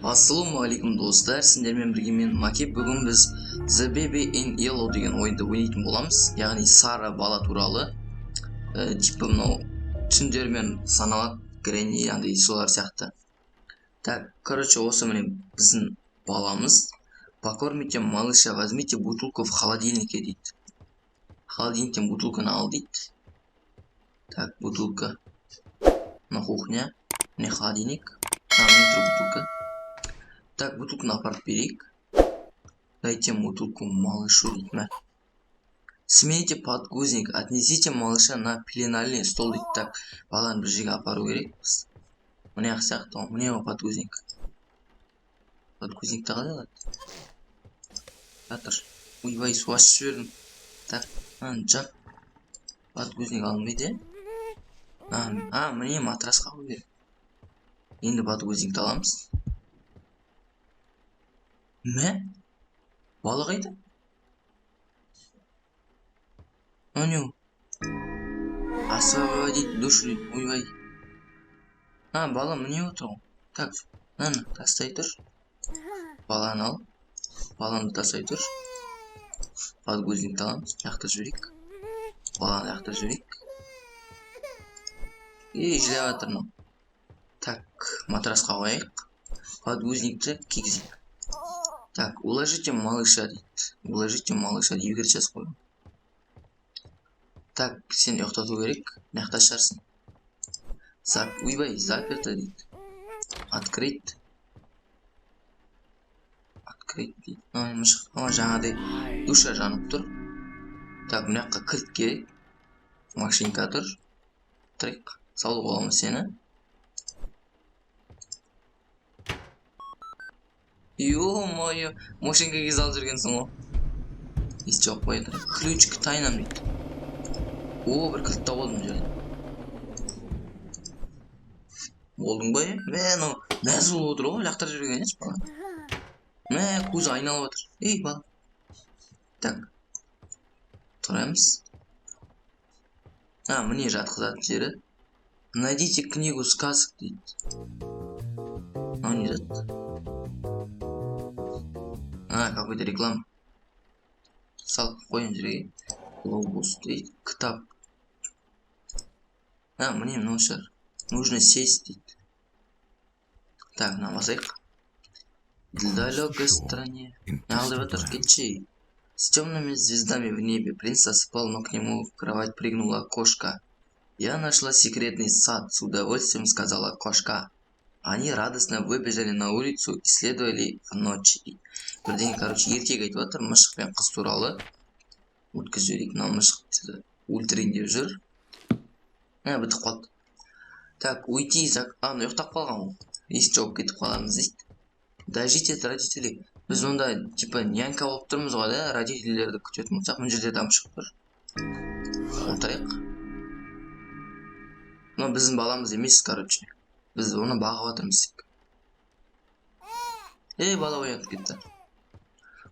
Ассалаумағалейкум, достар! Сендермен бірге мен, Маке. Бүгін біз The Baby in Yellow деген ойынды ойнайтын боламыз, яғни сары бала туралы. Типа мынау түндермен саналады, Гренни андай солар сияқты. Так, короче, осы міне біздің баламыз. «Покормите малыша, возьмите бутылку в холодильнике», — дейді. Холодильниктен бутылканы ал дейді. Так, бутылка на кухня, міне холодильник, а міне тұр бутылка. Так, бутылканы апарып берейік. «Дайте бутылку малышу», — дейді. Мә. «Смените подгузник, отнесите малыша на пеленальный стол», — дейді. Так, баланы бір жерге апару керекпіз, мына жақ сияқты ғой. Міне ғой подгузник. Подгузникті қалай алады? Жатыр. Ойбай, су ашып жібердім. Так, мынаны жап. Подгузник алынбайды, иә? А, міне, матрасқа қою керек. Енді подгузникті аламыз. Мә, бала қайда? Мынау не? «Освободить душу», — дейді. Ойбай, а бала міне отыр ғой. Так, мынаны тастай тұр, баланы ал, баланы тастай тұр. Подгузникті аламыз, лақтырып жіберейік. Баланы лақтырып жіберейік. Ей, жылап жатыр мынау. Так, матрасқа қояйық, подгузникті кигізейік. Так, «Уложите малыша», — дейді. «Уложите малыша» екі рет жазып қойған. Так, сені ұйықтату керек. Мына жақта шығарсың. Ойбай, «Заперто», — дейді. «Открыть», «Открыть», — дейді. Мына жаңағыдай душа жанып тұр. Так, мына жаққа кілт керек. Машинка тұр. Тұрайық, салуға бола ма сені? Ё-моё, машинкаға салып жүргенсің ғой. Ес жауып қоя тұрайық. «Ключ к тайнам», — дейді. О, бір кілт тауып алдым мына жерден. Болдың ба? Е, мә, мынау мәз болып отыр ғой, лақтырып жіберген еш бала. Мә, көзі айналып жатыр. Ей, бала. Так, тұрамыз. А, міне жатқызатын жері. «Найдите книгу сказок», — дейді. Мынау не зат? А, какой то реклама. Салып қояйын жерге. Глобус дейді, кітап. А, міне, мынау шығар. «Нужно сесть», — дейді. Так, мына басайық. В далекой стране. In Ал деп distant жатыр. land, Кетші. С темными звездами в небе принц засыпал, но к нему в кровать прыгнула кошка. «Я нашла секретный сад», — с удовольствием сказала кошка. Они радостно выбежали на улицу и следовали в ночь. Бірдеңе, короче, ертегі айтып жатыр мысық пен қыз туралы. Өткізіп жіберейік. Мына мысықты өлтірейін деп жүр. Ә, бітіп қалды. Так, уйти из... А, мына ұйықтап қалған ғой. Есік жауып кетіп қаламыз дейді. «Дождитесь родителей». Біз онда типа нянька болып тұрмыз ғой да, родительдерді күтетін болсақ. Мына жерде де шығып тұр. Отырайық. Мынау біздің баламыз емес, короче. Біз оны бағып жатырмыз тек. Ей, бала оянып кетті.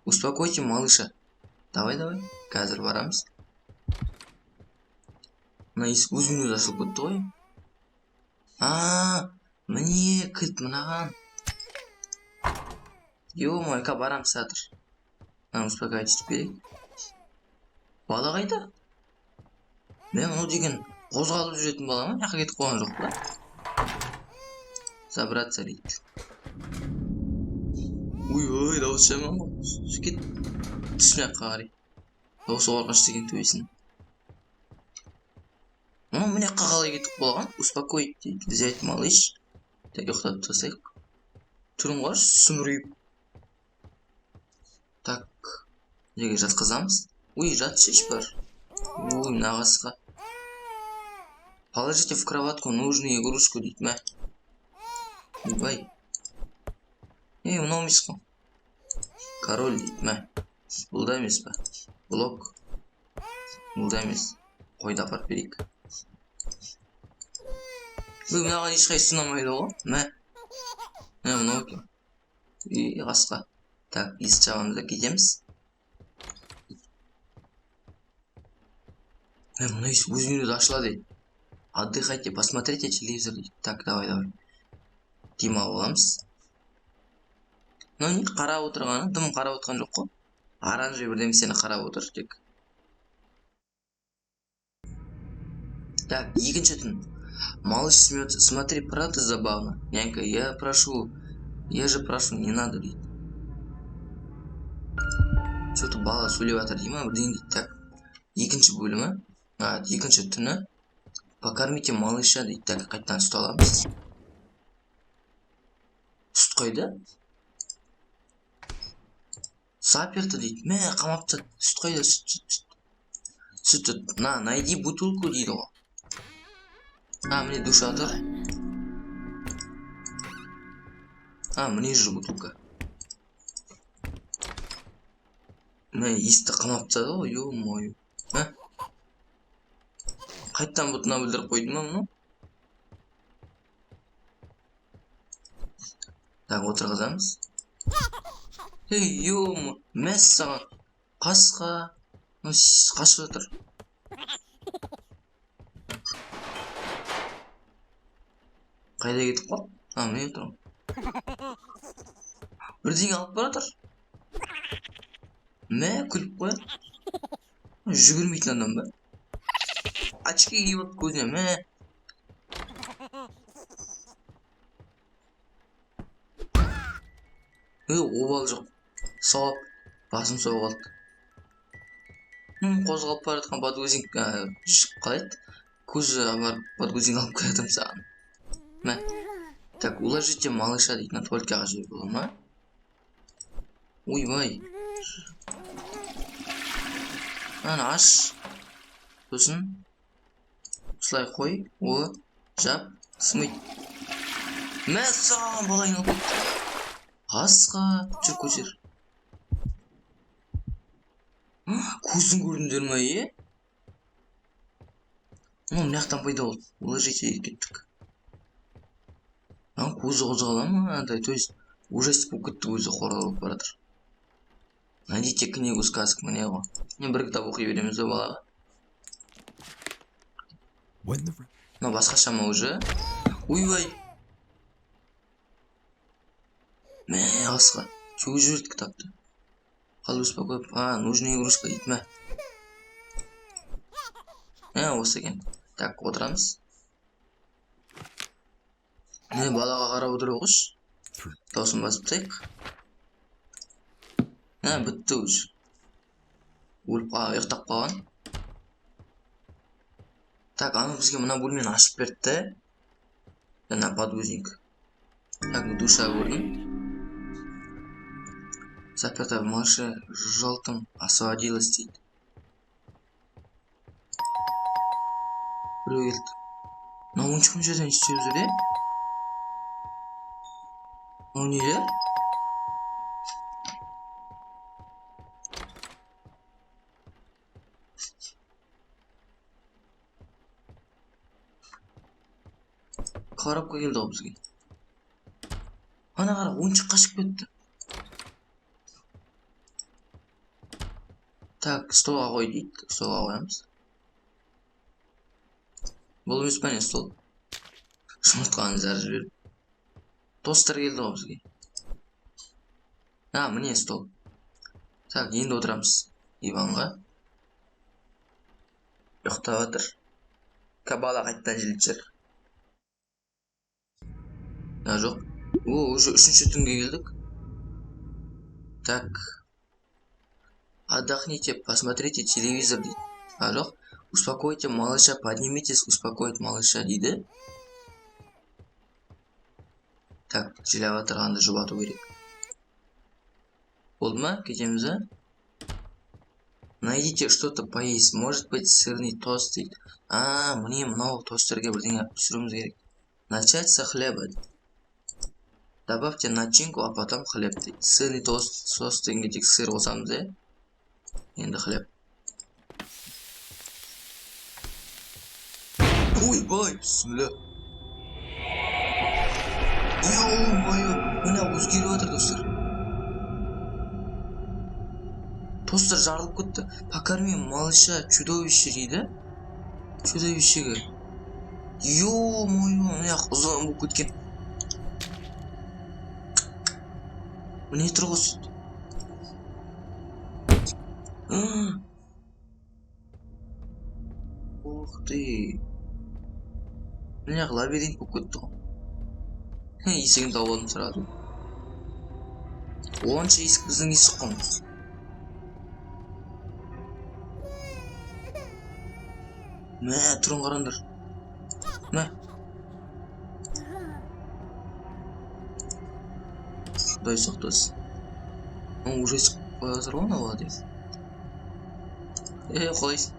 «Успокойте малыша». Давай, давай. Қазір барамыз. Мына есік өзімен өзі ашылып кетті ғой. А, міне кілт мынаған. Ё-моё, барамыз қазір. Мынаны успокаивать етіп берейік. Бала қайда? Мә, мынау деген қозғалып жүретін бала ма? Мына жаққа кетіп қалған жоқ па? «Забраться», — дейді. Ой, ой, дауыс жаман ғой. Кет. Түс мына жаққа қарай. Дауысы қорқыныш деген төбесін. Мынау мына жаққа қалай кетіп қалған? «Успокоить», — дейді. «Взять малыш». Так, ұйықтатып тастайық. Түрін қарашы, сүмірейіп. Так, жерге жатқызамыз. Ой, жатшы бар. Ой, мына қасқа. «Положите в кроватку нужную игрушку», — дейді. Мә. Ойбай. Ей, мынау емес қой. «Король», — дейді. Мә. Бұл да емес па? Блок. Бұл да емес. Қойды апарып берейік. Ой, мынаған ешқайсысы ұнамайды ғой. Мә. Мә, мынау екен. Ей, қасқа. Так, есік жабамыз да кетеміз. Мә, мына есік өзімен өзі ашылады. «Отдыхайте, посмотрите телевизор», — дейді. Так, давай, давай. Демалып аламыз. Мынау не қарап отырғаны? Дым қарап отырған жоқ қой. Оранжевый бірдемесені қарап отыр тек. Так, екінші түн. Малыш смеется. Смотри, правда забавно? Нянька, я прошу, я же прошу, не надо дейді. Что-то бала сөйлеп жатыр дей ма, бірдеңе дейді. Так, екінші бөлімі, екінші түні. Покормите малыша дейді. Так, қайтадан сүт аламыз. Сүт қайда? Заперто дейді. Мә, қамап тастады. Сүт қайда? Сүт, сүт, сүт. Сүт, сүт. На, найди бутылку дейді ғой. А, міне душа тұр. А, міне жүр бутылка. Мә, есікті қамап тастады ғой, ё-моё. Мә. Қайтадан бұтына бүлдіріп қойды ма мұны? Так, отырғызамыз. Ей, ё-моё, мәссаған. Қасқа. Қашып жатыр. Қайда кетіп қалды? А, міне тұр. Бірдеңе алып бара жатыр. Мә, күліп қояды. Жүгірмейтін адам ба? Очки киіп алып көзіне, мә. Ей, обал жоқ. Сауап, басым соғып алды. Қозғалып бара жатқан подгузник, қалай еді? Көзі барып подгузник алып келе жатырмын саған. Мә. Так, уложите малыша дейді. Мына туалетке жіберуге бола ма? Ойбай. Ана аш. Сосын осылай қой, о, жап, смыть. Мә, саған бала айналып кетті. Қасқа, жүр көтер. Көзін көрдіңдер ма, е? Мынау мына жақтан пайда болды. Уложите кеттік. Мынаның көзі қозғала ма? Андай, то есть ужастик болып кетті, өзі хоррор болып бара жатыр. Найдите книгу сказок, міне ғой. Мен бір кітап оқи береміз ба балаға? Мынау басқаша ма уже? Ойбай. Мә, қасқа. Төгіп жіберді кітапты. Қалай успокоить? А, нужная игрушка дейді мә. Мә, осы екен. Так, отырамыз. Міне балаға қарап отыра қойшы. Дауысын басып тастайық. Мә, бітті уже. Өліп ұйықтап қалған. Так, анау бізге мына бөлмені ашып берді. Жаңа подгузник. Так, душа көрдім. Заперта в малыше желтом освободилась дейді. Біреу келді. Мынау ойыншық мына жерден істеп жүр, е? Мынау нелер? Коробка келді ғой бізге. Ана қара, ойыншық қашып кетті. Так, столға қой дейді. Столға қоямыз. Бұл емес па не стол? Жұмыртқаны жарып жіберіп. Тостер келді ғой бізге. А, міне стол. Так, енді отырамыз диванға. Ұйықтап жатыр. Бала қайтадан желіп жүр. А, жоқ. О, уже үшінші түнге келдік. Так. Отдохните, посмотрите телевизор дейді. А, жоқ. Успокойте малыша, поднимитесь, успокоить малыша дейді. Так, жылап отырғанды жұбату керек. Болды ма? Кетеміз, а? Найдите что-то поесть. Может быть, сырный тост дейді. А, міне мынау тостерге бірдеңе түсіруіміз керек. Начать со хлеба. Добавьте начинку, а потом хлеб дейді. Сырный тост, сос дегенге тек сыр қосамыз, е? Енді хлеб. Ойбай, бісміллә. Ё-моё, мына өзгеріп жатыр, достар. Тостер жарылып кетті. Покорми малыша чудовище дейді. Чудовищеге. Ё-моё, мына жақ ұзын болып кеткен. Міне тұр ғой сүт. Ух ты. Мына жақ лабиринт болып кетті ғой. Есігін тауып алдым сразу. Оныншы есік біздің есік қой. Мә, түрін қараңдар. Мә. Құдай сақтасын. Ужас қойып жатыр ғой мына бала деп. Қалайсың?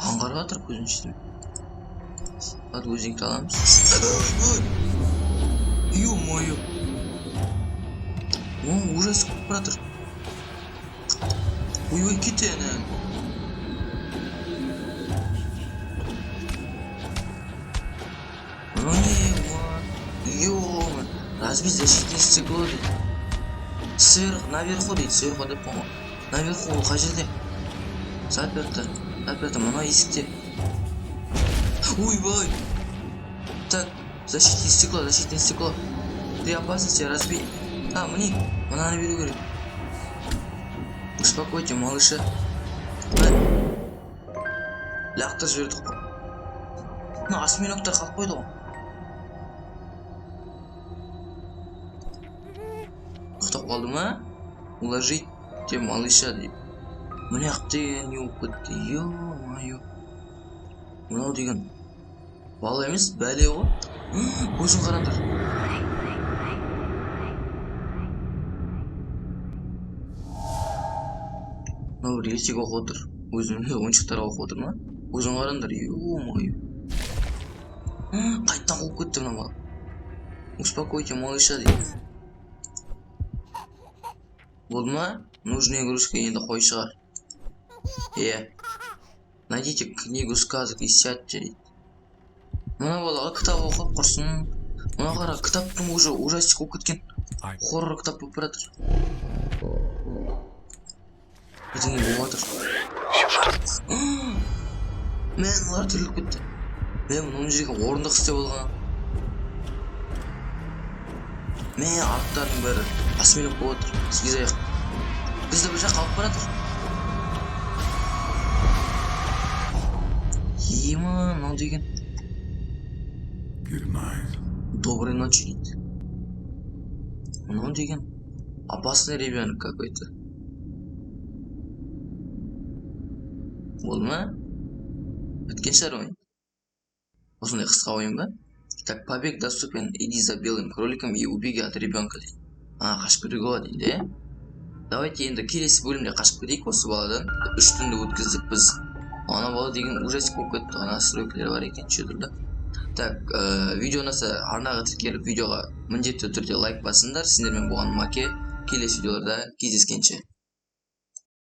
Маған қарап жатыр көзінің шетімен. Ладно, өзіңді аламыз. Ё-моё. О, ужас болып бара жатыр. Ой-ой, кет әне. Ё-моё. Разбить защитное стекло дейді. Сверху, наверху дейді, сверху деп қойған. Наверху ол қай жерде? Заперто, заперто, мына есікте. Ойбай. Так, защитное стекло, защитное стекло. При опасности разбить. А, міне, мынаны беру керек. Успокойте малыша. Лақтырып жібердік қой. Мына осьминогтар қалып қойды ғой. Ұйықтап қалды ма? Уложите малыша дейді. Мына жақ деген не болып кетті? Ё-моё. Мынау деген бала емес, бәле ғой. Көзін қараңдар. Мынау бір ертегі оқып отыр. Өзінің ойыншықтарға оқып отыр ма? Көзін қараңдар. Ё-моё. Қайтадан қуып кетті мына бала. Успокойте малыша дейді. Болды ма? Нужная игрушка енді қой шығар. Иә. Найдите книгу сказок и сядьте дейді. Мына балаға кітап оқып құрсын. Мына қара, кітаптың уже ужастик болып кеткен. Хоррор кітап болып бара жатыр. Бірдеңе болып жатыр. Мә, мыналар тіріліп кетті. Мә, мына жерге орындық істеп алған. Мә, аттардың бәрі осьминог болып жатыр. Сегіз аяқ. Бізді бір жаққа алып бара жатыр. Ема, мынау деген. Good night. Доброй ночи дейді. Мынау деген опасный ребенок какой-то. Болды ма? Біткен шығар ойын. Осындай қысқа ойын ба? Так, побег доступен. Иди за белым кроликом и убеги от ребенка дейді. А, қашып кетуге болады енді, иә? Давайте енді келесі бөлімде қашып кетейік осы баладан. 3 түнді өткіздік біз. Ана бала деген ужастик болып кетті. Ана стройкалар бар екен, неше түрлі. Так, видео ұнаса арнаға тіркеліп, видеоға міндетті түрде лайк басыңдар. Сендермен болған Маке. Келесі видеоларда кездескенше.